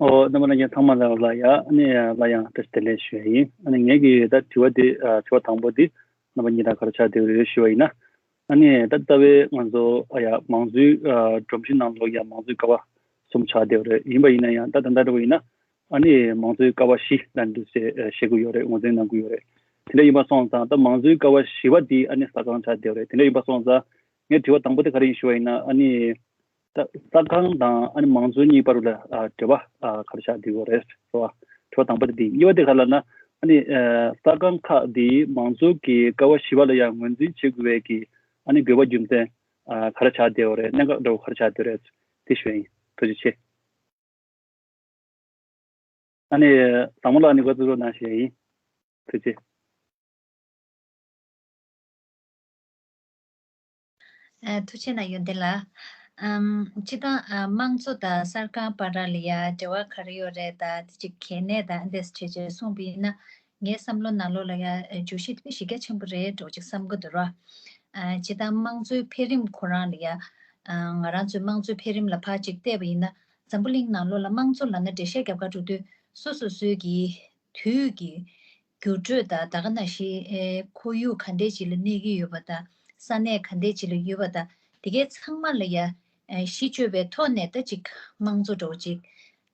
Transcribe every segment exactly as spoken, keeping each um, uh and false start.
ཨོ། རྣམ་པ་ལྷན་རྒྱས་ཚང་མ་ལ་ལ་ཡ། ཨ་ནི་སླར་ཡང་བཀྲ་ཤིས་བདེ་ལེགས་ཞུ་ཡ་ཡིན། ཨ་ནི་ངེད་ཀྱི་ད་དྲི་བ་འདི་ཨ་དྲི་བ་དང་པོ་འདི་རྣམ་པ་གཉིས་ལ་ག་རེ་ཆགས་བསྡད་ཡོད་རེད་ཞུ་བ་ཡིན་ན། ཨ་ནི་ད་ལྟ་བའི་ང་ཚོ་ཨ་ཡ་མང་གཙོའི་ཨ་སྒྲོམ་གཞི་ནང་ལོགས་ཡ་མང་གཙོའི་ཀ་བ་གསུམ་ཆགས་བསྡད་ཡོད་རེད། ཡིན་པ་ཡིན་ན་ཡང་ད་ད་ལྟ་འདྲ་བོ་ཡིན་ན་ཨ་ནི་མང་གཙོའི་ཀ་བ་བཞི་ལ་འདུག་ཟེར་ཨ་བཤད་ཀྱི་ཡོད་རེད། ངོས་འཛིན་གནང་གི་ཡོད་རེད། དེ་འདྲ་ཡིན་པ་སོང་ཙང་ད་མང་གཙོའི་ཀ་བ་བཞི་པ་འདི་ཨ་ནི་ས་ཁང་ཆགས་བསྡད་ཡོད་རེད། དེ་འདྲ་ཡིན་པ་སོང་ཙང་ངའི་དྲི་བ་དང་པོ་དེ་ག་རེ་ཡིན་ཞུ་བ་ཡིན་ན། ཨ་ནི་ད་ས་ཁང་དང་ཨ་ནི་མང་གཙོ་གཉིས་བར་ལ་ཨ་འབྲེལ་བ་ཨ་ག་རེ་ཆགས་བསྡད་ཡོད་རེད་ཟེར་བ། དྲི་བ་དང་པོ་དེ་འདི་ཡིན། གཉིས་པ་དེ་ག་ལབ་ན་ཨ་ནི་ཨ་ས་ཁང་ཁག་འདི་མང་གཙོ་གི་ཀ་བ་བཞི་པ་ལ་ཡང་ངོས་འཛིན་བྱེད་དགོས་པའི་གི་ཨ་ནི་དགོས་པ་རྒྱུ་མཚན་ཨ་ག་རེ་ཆགས་བསྡད་ཡོད་རེད། གནད་འགག་འདྲ་བོ་ག་རེ་ཆགས་བསྡད་ཡོད་རེད། དེ་ཞུ་ཡ་ཡིན། ཐུགས་རྗེ་ཆེ། ཨ་ནི་བཟང་མོ་ལགས་ནི་འགོ་བཙུགས་རོགས་གནང་ཞུ་ཡ་ཡིན། ཐུགས་རྗེ། ཨ། ཐུགས་རྗེ་གནང་། ཡོན་ཏན་ལགས། ཨམ། སྤྱིར་བཏང་ཨ་དམངས་གཙོ་དང་གསར་ཁང་བར་ལ་ཡ་འབྲེལ་བ་ག་རེ་ཡོད་རེད། ད་དེ་ཅིག་གལ་གནད་དང་འདི་འདྲ་བྱས་བྱས་གསུངས་པ་ཡིན་ན་ངའི་བསམ་བློ་ནང་ལོགས་ལ་ཡ་ཨ་བརྗོད་གཞི་དེ་གཞི་རྒྱ་ཆེན་པོ་རེད་འགྲོ་ཅིག་བསམ་གྱི་འདུག་ར། ཨ། སྤྱིར་བཏང་དམངས་གཙོའི་འཕེལ་རིམ་ཁོ་རང་ལ་ཡ་ཨ་ང་རང་ཚོའི་དམངས་གཙོའི་འཕེལ་རིམ་ལ་ཕར་ཅིག་བལྟས་པ་ཡིན་ན་འཛམ་བུ་གླིང་ནང་ལོགས་ལ་དམངས་གཙོ་ལབ་ན་འགྲེལ་བཤད་རྒྱབ་ག་འགྲོ་དུས་སོ་སོ་སོའི་གི་དུས་ཀྱི་འགྱུར་འགྲོས་དང་ད་ག་ནང་བཞིན་ཨེ་ཁོར་ཡུག་ག་འདྲས་ཅིག་ལ་གནས་ཀྱི་ཡོད་པ་དང་ས་གནས་ག་འདྲས་ཅིག་ལ་ཡོད་པ་དང་དེ་གའི་ཚང་མ་ལ་ཡ་ཨེ་གཞི་བཅོལ་བའི་ཐོག་ནས་ད་ཅིག་དམངས་གཙོ་འདྲ་བོ་ཅིག་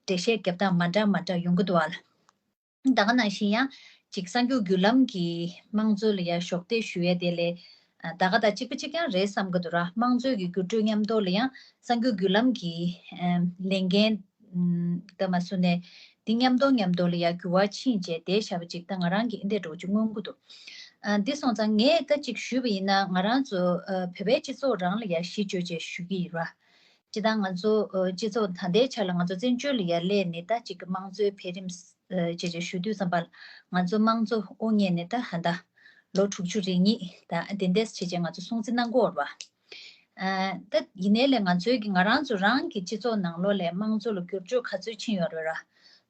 འགྲེལ་བཤད་རྒྱབ་སྟངས་མ་འདྲ་མ་འདྲ་ཡོང་གི་འདུག་བ་ལ། ད་ག་ནང་བཞིན་ཡང་ཅིག་གསར་འགྱུར་བརྒྱུད་ལམ་གྱི་དམངས་གཙོ་ལ་ཡ་གཞོགས་འདེགས་ཞུ་ཡ་དེ་ལས་ཨ་ད་ག་དང་གཅིག་པ་གཅིག་རྐྱང་རེད་བསམ་གྱི་འདུག་ར། དམངས་གཙོའི་གི་འགྱུར་འགྲོས་མཉམ་དུ་ལ་ཡང་གསར་འགྱུར་བརྒྱུད་ལམ་གྱི་ཨ་ལས་འགན་ཨམ་ད་མ་སུ་ནས་འདི་མཉམ་དུ་མཉམ་དུ་ལ་ཡ་འགྱུར་བ་ཕྱིན་བྱས་བསྡད་བཞག་པ་ཅིག་ད་ང་རང་གི་འདི་འདྲ་འདྲ་བོ་ཅིག་མངོན་གྱི་འདུག་ཨ་འདི་སོང་ཙང་ངས་ད་ཅིག་ཞུས་པ་ཡིན་ན་ང་རང་ཚོ་ཨ་བོད་པའི་སྤྱི་ཚོགས་རང་ལ་ཡ་གཞི་བཅོལ་བྱས་ཞུ་གི་ཡིན་ར། སྤྱིར་བཏང་ང་ཚོ་ཨ་སྤྱི་ཚོགས་ད་ལྟའི་ཆ་ལ་ང་ཚོ་བཙན་བྱོལ་ལ་ཡ་སླེབས་ནས་ད་ཅིག་གི་དམངས་གཙོའི་འཕེལ་རིམ་ཨ་བྱས་བྱས་ཞུ་དུས་ཙམ་པ་ལ་ང་ཚོ་དམངས་གཙོ་དབུ་བརྙེས་ནས་ད་ཧ་ད་ལོ་དྲུག་ཅུ་རེ་གཉིས་ད་དེ་འདྲས་བྱས་བྱས་ང་ཚོ་སྲུང་བརྩི་གནང་གི་ཡོད་རེད་བ། ཨ་ད་ཡིན་ནའི་ལས་ང་ཚོའི་གི་ང་རང་ཚོ་རང་གི་སྤྱི་ཚོགས་ནང་ལོགས་ལ་དམངས་གཙོ་ལ་འགྱུར་བཅོས་ག་ཚོད་ཕྱིན་ཡོད་རེད་ར།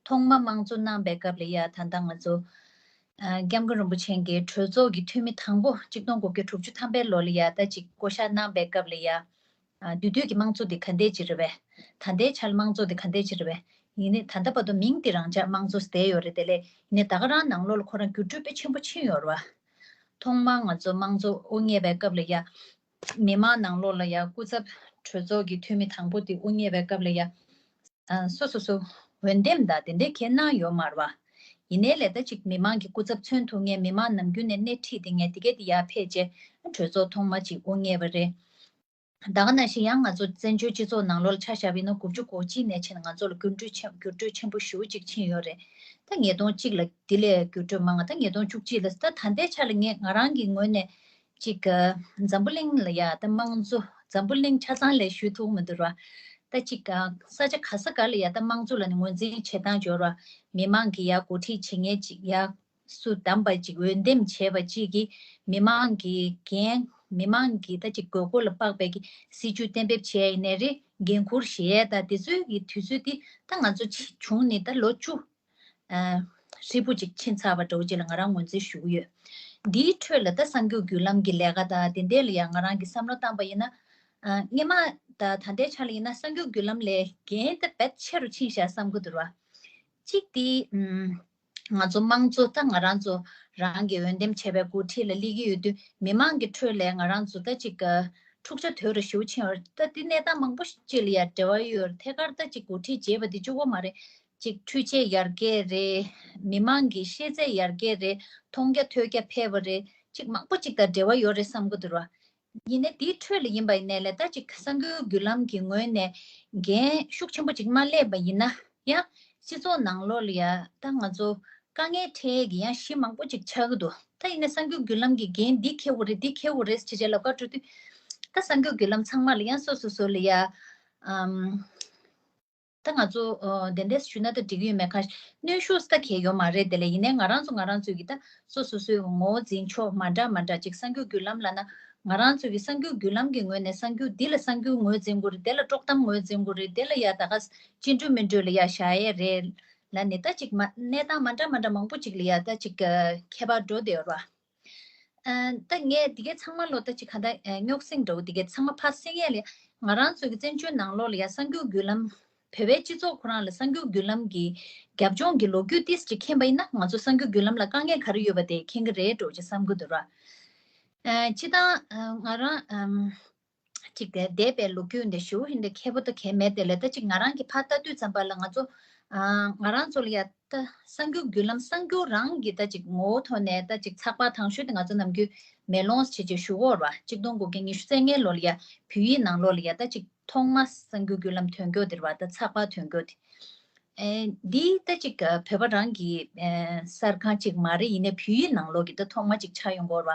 ཐོག་མ་དམངས་གཙོ་གནང་པའི་སྐབས་ལ་ཡ་ད་ལྟ་ང་ཚོ་ཨ་སྐྱབས་མགོན་རིན་པོ་ཆེ་གིས་གྲོས་ཚོགས་ཀྱི་འཐུས་མི་དང་པོ་གཅིག་སྟོང་དགུ་བརྒྱ་དྲུག་ཅུ་ཐམ་པའི་ལོ་ལ་ཡ་ད་ཅིག་བསྐོ་བཞག་གནང་པའི་སྐབས་ལ་ཡ། ཨ་དེ་དུས་ཀྱི་དམངས་གཙོ་དེ་ག་འདྲས་ཅིག་རེད་པས། ད་ལྟའི་ཆར་དམངས་གཙོ་དེ་ག་འདྲས་ཅིག་རེད་པས། ཡིན་ནའི་ད་ལྟ་བར་དུ་མིང་དེ་རང་འཇགས་དམངས་གཙོ་ཟེར་ཡོད་རེད། དེ་ལས་ཡིན་ནའི་ད་ག་རང་ནང་ལོགས་ལ་ཁོ་རང་འགྱུར་འགྲོས་དཔེ་ཆེན་པོ་ཕྱིན་ཡོད་རེད་བ། ཐོག་མར་ང་ཚོ་དམངས་གཙོ་དབུ་བརྙེས་པའི་སྐབས་ལ་ཡ། མི་མང་ནང་ལོགས་ལ་ཡ་སྐུ་ཚབ་གྲོས་ཚོགས་ཀྱི་འཐུས་མི་དང་པོ་དེ་དབུ་བརྙེས་པའི་སྐབས་ལ་ཡ། ཨ་སོ་སོ་སོ་འོས་འདེམས་དང་དེ་འདྲའི་གང་གནང་ཡོད་མ་རེད་བ། ཡིན་ནའི་ལས་ད་ཅིག་མི་མང་གི་སྐུ་ཚབ་མཚོན་ཐུབ་མཁན་མི་མང་ནམ་རྒྱུན་ནས་སྣེ་ཁྲིད་དེ་ངས་དེ་གས་དེ་ཡར་ཕེབས་རྗེས་གྲོས་ཚོགས་ཐོག་མ་ཅིག་དབུ་བརྙེས་པ་རེད། ད་ག་ནང་བཞིན་ཡང་ང་ཚོ་བཙན་བྱོལ་སྤྱི་ཚོགས་ནང་ལོགས་ལ་ཆ་བཞག་པ་ཡིན་ན་དགུ་བཅུ་གོ་གཅིག་ནས་བྱས་ནས་ང་ཚོ་ལ་འགྱུར་འགྲོས་ཆེན་འགྱུར་འགྲོས་ཆེན་པོ་ཞེ་པོ་ཅིག་ཕྱིན་ཡོད་རེད། ད་ཉིས་སྟོང་གཅིག་ལ་དེ་ལས་འགྱུར་འགྲོས་མང་ང་ད་ཉིས་སྟོང་བཅུ་གཅིག་ལ་ད་ད་ལྟའི་ཆ་ལ་ངས་ང་རང་གི་ངོས་ནས་ཅིག་ཨ་འཛམ་བུ་གླིང་ལ་ཡ་ད་དམངས་གཙོ་འཛམ་བུ་གླིང་ཆ་ཚང་ལ་ཞུ་ཐུབ་མི་འདུག་ར། ད་ཅིག་ཨ་ས་ཆ་ག་ས་ག་ལ་ཡ་ད་དམངས་གཙོ་ལ་ནི་ངོས་འཛིན་བྱེད་སྟངས་འབྱོར་བ་མི་མང་གི་ཡ་འགོ་ཁྲིད་བྱེད་མཁན་ཅིག་ཡ། སུ་བདམས་པ་ཅིག་འོས་འདེམས་བྱས་པ་ཅིག་གིས་མི་མང་གི་འགན་མི་མང་གི་ད་ཅིག་དགོས་མཁོ་ལ་དཔག་པའི་གི་སྲིད་ཇུས་གཏན་འབེབས་བྱས་ཡིན་ནའི་རེད། འགན་འཁུར་བཞེས་ཡས་ད་དེ་ཚོའི་གི་དུས་ཚོད་དེ་ད་ང་ཚོ་ཕྱི་བྱུང་ནས་ད་ལོ་བཅུ་ཨ་ཧྲིལ་པོ་ཅིག་ཕྱིན་ཚར་བ་འདྲ་བོ་ཅིག་ལ་ང་རང་ངོས་འཛིན་ཞུ་གི་ཡོད། འདིའི་ཁྲོད་ལ་ད་གསར་འགྱུར་བརྒྱུད་ལམ་གྱི་ལས་ཀ་དང་དེ་འདྲས་ལ་ཡང་ང་རང་གི་བསམ་བློ་བཏང་པ་ཡིན་ན་ཨ་སྔོན་མ་ད་ད་ལྟའི་ཆ་ལ་ཡིན་ན་གསར་འགྱུར་བརྒྱུད་ལམ་ལས་འགན་ད་རྦད་ཆེ་རུ་ཕྱིན་བཞག་བསམ་གི་འདུག་ར། གཅིག་དེ་ཨམ། ང་ཚོ་དམངས་གཙོ་ད་ང་རང་ཚོ་རང་གི་འོས་འདེམས་བྱས་པའི་འགོ་ཁྲིད་ལ་སླེབས་ཀྱི་ཡོད་དུས་མི་མང་གི་ཁྲོད་ལས་ང་རང་ཚོ་ད་ཅིག་ཨ་འཁྲུག་ཆ་དོད་རུ་ཞེ་པོ་ཕྱིན་ཡོད་རེད། ད་དེ་གནས་སྟངས་མང་པོ་ཅིག་ལ་ཡ་འབྲེལ་བ་ཡོད་རེད། ཐད་ཀར་ད་ཅིག་འགོ་ཁྲིད་བྱས་པ་དེ་གཅིག་པོ་མ་རེད། ཅིག་འཕྲུལ་ཆས་ཡར་རྒྱས་རེད། མི་མང་གི་ཤེས་ཚད་ཡར་རྒྱས་རེད། མཐོང་རྒྱ་ཐོས་རྒྱ་འཕེལ་བ་རེད། ཅིག་མང་པོ་ཅིག་དང་འབྲེལ་བ་ཡོད་རེད་བསམ་གི་འདུག་ར། ཡིན་ནའི་དེའི་ཁྲོད་ལ་ཡིན་པ་ཡིན་ནའི་ལས་ད་ཅིག་གསར་འགྱུར་བརྒྱུད་ལམ་གྱི་ངོས་ནས་འགན་ཤུགས་ཆེན་པོ་ཅིག་མ་སླེབས་པ་ཡིན་ན་ཡང་སྤྱི་ཚོགས་ནང་ལོགས་ལ་ཡ་ད་ང་ཚོ་དཀའ་ངལ་འཕྲད་ཡས་ཀྱི་ཡང་གཞི་མང་པོ་ཅིག་ཆགས་ཀྱི་འདུག་ད་ཡིན་ནའི་གསར་འགྱུར་བརྒྱུད་ལམ་གྱི་འགན་འདི་འཁྱེར་དགོས་རེད་འདི་འཁྱེར་དགོས་རེད་ཟེར་བྱས་ལབ་ཀ་འགྲོ་དུས་ད་གསར་འགྱུར་བརྒྱུད་ལམ་ཚང་མ་ལ་ཡང་སོ་སོ་སོ་ལ་ཡ་ཨམ། ད་ང་ཚོ་ཨ་དེ་འདྲས་ཞུས་ན་ད་འགྲིག་གི་ཡོད་མེད་ཁ་གནོན་ཤུགས་ད་གང་ཡང་ཡོད་མ་རེད། དེ་ལས་ཡིན་ནའི་ང་རང་ཚོ་ང་རང་ཚོའི་གི་ད་སོ་སོ་སོའི་ངོ་བོ་འཛིན་ཕྱོགས་མ་འདྲ་མ་འདྲ་ཅིག་གསར་འགྱུར་བརྒྱུད་ལམ་ལབ་ན་ང་རང་ཚོའི་གི་གསར་འགྱུར་བརྒྱུད་ལམ་གྱི་ངོས་ནས་གསར་འགྱུར་འདི་ལ་གསར་འགྱུར་ངོས་འཛིན་དགོས་རེད། དེ་ལ་དཀྲོག་གཏམ་ངོས་འཛིན་དགོས་རེད། དེ་ལ་ཡ་ད་ག་སྤྱི་འགྲོས་མི་འགྲོས་ལ་ཡ་བཞག་ཡས་རེད་ལབ་ནས་ད་ཅིག་མ་གནས་སྟངས་མ་འདྲ་མ་འདྲ་མང་པོ་ཅིག་ལ་ཡ་ད་ཅིག་ཁྱད་པར་འགྲོ་བསྡད་ཡོད་རེད་བ། ཨ་ད་ངས་འདི་གའི་ཚང་མ་ལོ་ད་ཅིག་ག་ད་ཨ་རྙོག་ཟིང་འདྲ་བོ་འདི་གའི་ཚང་མ་ཕར་སེང་ཡས་ལས་ང་རང་ཚོའི་གི་བཙན་བྱོལ་ནང་ལོགས་ལ་ཡ་གསར་འགྱུར་བརྒྱུད་ལམ་ བོད་པའི་སྤྱི་ཚོགས་ཁོ་རང་ལ་གསར་འགྱུར་བརྒྱུད་ལམ་གྱི་རྒྱབ་ལྗོངས་ཀྱི་ལོ་རྒྱུས་ཏིས་ཅིག་མཁྱེན་པ་ཡིན་ན་ང་ཚོ་གསར་འགྱུར་བརྒྱུད་ལམ་ལ་དཀའ་ངལ་ག་རེ་ཡོད་པ་དེ་མཁྱེན་གྱི་རེད་འགྲོ་ཅེས་བསམ་གྱི་འདུག་ར། ཨ་སྤྱིར་བཏང་ཨ་ང་རང་ཨམ་ཅིག་འདས་པའི་ལོ་རྒྱུས་འདི་ཞུ་ཡིན་འདི་མཁས་པོ་ད་གས་མེད་དེ་ལས་ད་ཅིག་ང་རང་གི་ཕར་ལྟ་དུས་ཙམ་པ་ལ་ང་ཚོ་ཨ་ང་རང་ཚོ་ལ་ཡ་ད་གསར་འགྱུར་བརྒྱུད་ལམ་གསར་འགྱུར་རང་གི་ད་ཅིག་ངོ་བོ་ཐོག་ནས་ད་ཅིག་ཚགས་པར་དང་ཤོས་དེ་ང་ཚོ་ནམ་རྒྱུན་མེ་ལོང་བྱེད་ཅིག་ཞུ་གོ་ར་གཅིག་སྟོང་དགུ་བརྒྱ་ཉི་ཤུ་རྩ་ལྔའི་ལོ་ལ་ཡ་བོད་ཡིག་ནང་ལོགས་ལ་ཡ་ད་ཅིག་ཐོག་མ་གསར་འགྱུར་བརྒྱུད་ལམ་ཐོན་སྐྱོད་དེ་ར་ད་ཚགས་པར་ཐོན་སྐྱོད་དེ། ཨེ་འདི་ད་ཅིག་བོད་པ་རང་གི་ཨེ་གསར་ཁང་ཅིག་མ་རེད། ཡིན་ནའི་བོད་ཡིག་ནང་ལོགས་ཀྱི་ད་ཐོག་མ་ཅིག་ཆགས་ཡོང་གོ་ར།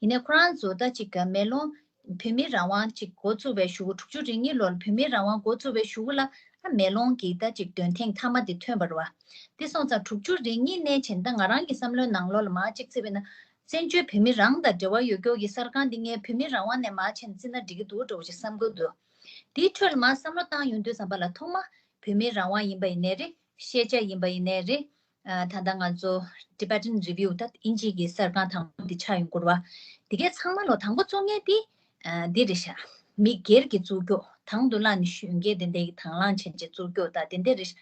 ཡིན་ནའི་ཁོ་རང་ཚོ་ད་ཅིག་མེ་ལོང་བོད་མིའི་རང་དབང་ཅིག་འགོ་བཙུགས་པའི་གཞུག་གུ་དྲུག་ཅུ་རེ་གཉིས་ལོར་བོད་མིའི་རང་དབང་འགོ་བཙུགས་པའི་གཞུག་གུ་ལ་ཨ་མེ་ལོང་གི་ད་ཅིག་འདོན་ཐེངས་མཐའ་མ་དེ་ཐོན་པ་རེད་བ། དེ་སོང་ཙང་དྲུག་ཅུ་རེ་གཉིས་ནས་བྱས་ད་ང་རང་གི་བསམ་བློའི་ནང་ལོགས་ལ་མར་ཅིག་བརྩིས་པས་ན་བཙན་བྱོལ་བོད་མི་རང་དང་འབྲེལ་བ་ཡོད་མཁན་གྱི་གསར་ཁང་འདི་ངས་བོད་མིའི་རང་དབང་ནས་མར་བྱས་ནས་བརྩིས་ན་འགྲིག་གི་འདུག་འགྲོ་ཅིག་བསམ་གྱི་འདུག་དེའི་ཁྲོད་ལ་མར་བསམ་བློ་བཏང་ཡོང་དུས་ཙམ་པ་ལ་ཐོག་མ་བོད་མིའི་རང་དབང་ཡིན་པ་ཡིན་ནའི་རེད། ཤེས་བྱ་ཡིན་པ་ཡིན་ནའི་རེད། ཨ་ད་ལྟ་ང་ཚོ་Tibetan Review ད་དབྱིན་ཇི་གི་གསར་ཁང་དང་པོ་འདི་ཆགས་ཡོང་གི་རེད་བ། འདི་གའི་ཚང་མ་ལོ་དང་པོ་བཙུགས་མཁན་འདི་ཨ་འདི་རེད་ཤག་མི་སྒེར་གྱིས་བཙུགས་རྒྱུ་དང་དུ་བླངས་ནས་གཞོན་སྐྱེས་དེ་འདྲའི་དང་བླངས་བྱས་བྱས་བཙུགས་རྒྱུ་ད་དེ་འདྲ་རེད་ཤག་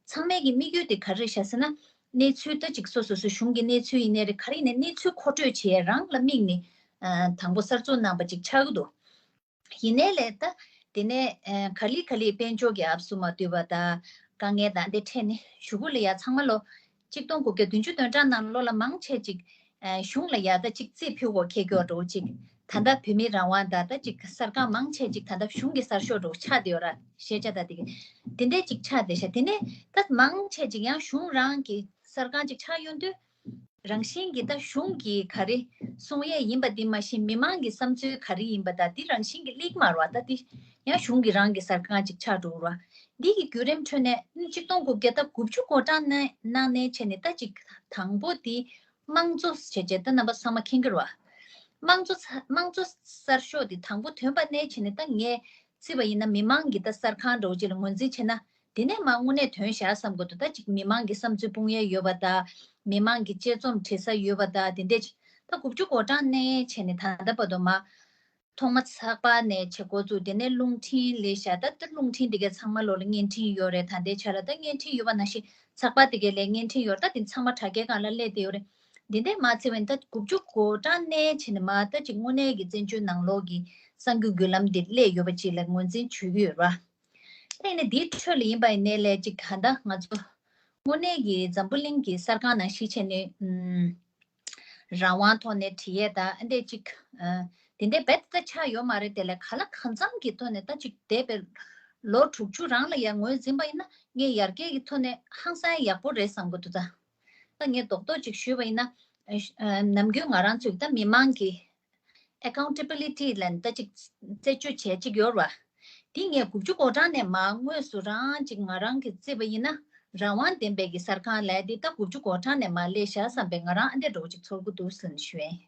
ཚང་མའི་གི་དམིགས་ཡུལ་དེ་ག་རེ་རེད་ཤག་ཟེར་ན། གནས་ཚུལ་ད་ཅིག་སོ་སོ་སོ་གཞུང་གི་གནས་ཚུལ་ཡིན་ནའི་རེད། ག་རེ་ཡིན་ནའི་གནས་ཚུལ་མཁོ་སྤྲོད་བྱེད་ཡས་རང་ལ་དམིགས་ནས་ཨ་དང་པོ་གསར་འཛུགས་གནང་པ་ཅིག་ཆགས་ཀྱི་འདུག་ཡིན་ནའི་ལས་ད་དེ་ནས་ཨ་ག་ལེ་ག་ལེ་དཔལ་འབྱོར་གྱི་ཨབ་སུ་མ་བསྡུས་པ་དང་དཀའ་ངལ་དང་དེ་འཕྲད་ནས་གཞུག་གུ་ལ་ཡ་ཚང་མ་ལོ་གཅིག་སྟོང་དགུ་བརྒྱ་བདུན་ཅུ་དོན་གྲངས་ནང་ལོ་ལ་མང་ཆེ་ཅིག་ཨ་གཞུང་ལ་ཡ་ད་ཅིག་རྩིས་ཕུལ་དགོས་ཁེལ་སྐྱོ་འགྲོ་ཅིག་ད་ལྟ་བོད་མིའི་རང་དབང་དང་ད་ཅིག་གསར་ཁང་མང་ཆེ་ཅིག་ད་ལྟ་གཞུང་གི་གསར་ཤོག་འགྲོ་ཆགས་བསྡད་ཡོད་ར། ཤེས་བྱ་ད་དེ་གི་དེ་འདྲས་ཅིག་ཆགས་བསྡད་ཤག་དེ་ནས་ད་མང་ཆེ་ཅིག་ཡང་གཞུང་རང་གི་གསར་ཁང་ཅིག་ཆགས་ཡོང་དུས། རང་བཞིན་གྱིས་ད་གཞུང་གིས་ག་རེ་གསུང་ཡས་ཡིན་པ་འདི་མ་གཞི་མི་མང་གི་བསམ་ཚུལ་ག་རེ་ཡིན་པ་ད་འདི་རང་བཞིན་གྱིས་སླེབས་མ་རེད་བ། ད་འདི་ཡང་གཞུང་གི་རང་གི་གསར་ཁང་ཅིག་ཆགས་འགྲོ་རེད་བ། འདི་གི་བརྒྱུད་རིམ་ཁྲོད་ནས་གཅིག་སྟོང་དགུ་བརྒྱ་ད་དགུ་བཅུ་གོ་གྲངས་ནས་ནང་ནས་བྱས་ནས་ད་ཅིག་དང་པོ་འདི་དམངས་གཙོ་བྱས་བྱས་ད་རྣམ་པ་ཚང་མ་མཁྱེན་གྱི་རེད་བ། དམངས་གཙོ་ཚ་དམངས་གཙོ་གསར་ཤོག་འདི་དང་པོ་ཐོན་པ་ནས་བྱས་ནས་ད་ངས་བརྩིས་པ་ཡིན་ན་མི་མང་གི་ད་གསར་ཁང་འདྲ་བོ་ཅིག་ལ་ངོས་འཛིན་བྱས་ན། དེ་ནས་མར་དངོས་གནས་ཐོན་བཞག་བསམ་གྱི་འདུག་ད་ཅིག་མི་མང་གི་བསམ་ཚུལ་སྤུངས་ཡས་ཡོད་པ་དང་། མི་མང་གི་དཔྱད་རྩོམ་བྲིས་ས་ཡོད་པ་དང་དེ་འདྲས་ཅིག་ད་དགུ་བཅུ་གོ་གྲངས་ནས་བྱས་ནས་ད་ལྟ་བར་དུ་མར་ཐོག་མ་ཚགས་པར་ནས་བྱེད་འགོ་བཙུགས། དེ་ནས་རླུང་འཕྲིན་ལས་བཞག་ད་ལྟ་རླུང་འཕྲིན་དེ་གའི་ཚང་མ་ལོ་ལ་བརྙན་འཕྲིན་ཡོད་རེད། ད་ལྟའི་ཆ་ལ་ད་བརྙན་འཕྲིན་ཡོད་པ་ནང་བཞིན་ཚགས་པར་དེ་གའི་ལས་བརྙན་འཕྲིན་ཡོད་རེད། ད་དེ་ཚང་མ་དྲ་རྒྱའི་སྒང་ལ་སླེབས་བསྡད་ཡོད་རེད། འདི་འདྲས་མར་བརྩིས་པ་ཡིན་ད་དགུ་བཅུ་གོ་གྲངས་ནས་བྱས་ནས་མར་ད་ཅིག་དངོས་གནས་ཀྱི་བཙན་བྱོལ་ནང་ལོགས་ཀྱི་གསར་འགྱུར་བརྒྱུད་ལམ་འདི་སླེབས་ཡོད་པ་ཅིག་ལ་ངོས་འཛིན་བྱེད་ཀྱི་ཡོད་རེད་བ། ད་ཡིན་ན་འདིའི་ཁྲོད་ལ་ཡིན་པ་ཡིན་ནའི་ལས་ཅིག་ག་ད་ང་ཚོ་དངོས་གནས་ཀྱི་འཛམ་བུ་གླིང་གི་གསར་ཁང་ནང་བཞིན་བྱས་ནས་ཨུམ་རང་དབང་ཐོག་ནས་བྲིས་ཡས་ད་ཨ་འདྲས་ཅིག་ཨ་དེ་འདྲས་རྦད་དེ་ཆགས་ཡོད་མ་རེད། དེ་ལས་ག་ལ་གང་འཚམ་གྱི་ཐོག་ནས་ད་ཅིག་འདས་པའི་ལོ་དྲུག་ཅུ་རང་ལ་ཡང་ངོས་འཛིན་པ་ཡིན་ན་ངས་ཡར་རྒྱས་ཀྱི་ཐོག་ནས་ཧང་སང་ཡག་པོ་རེད་བསམ་གྱི་འདུག་ད་ད་ངས་རྡོག་རྡོག་ཅིག་ཞུས་པ་ཡིན་ན་ཨ་ནམ་རྒྱུན་ང་རང་ཚོས་ད་མི་མང་གི་Accountability ལབ་ནས་ད་ཅིག་རྩད་གཅོད་བྱས་ཅིག་ཡོད་རེད་བ། འདི་ངས་དགུ་བཅུ་གོ་གྲངས་ནས་མར་དངོས་སུ་རང་ཅིག་ང་རང་གིས་བརྩིས་པ་ཡིན་ན་རང་དབང་ལྡན་པའི་གི་གསར་ཁང་ལབ་འདི་ད་དགུ་བཅུ་གོ་གྲངས་ནས་མར་སླེབས་ཤག་བསམ་པའི་ང་རང་ཨ་འདྲས་འདྲ་བོ་ཅིག་ཚོར་གྱི་འདུག་ཟེར་ནས་ཞུ་ཡིན།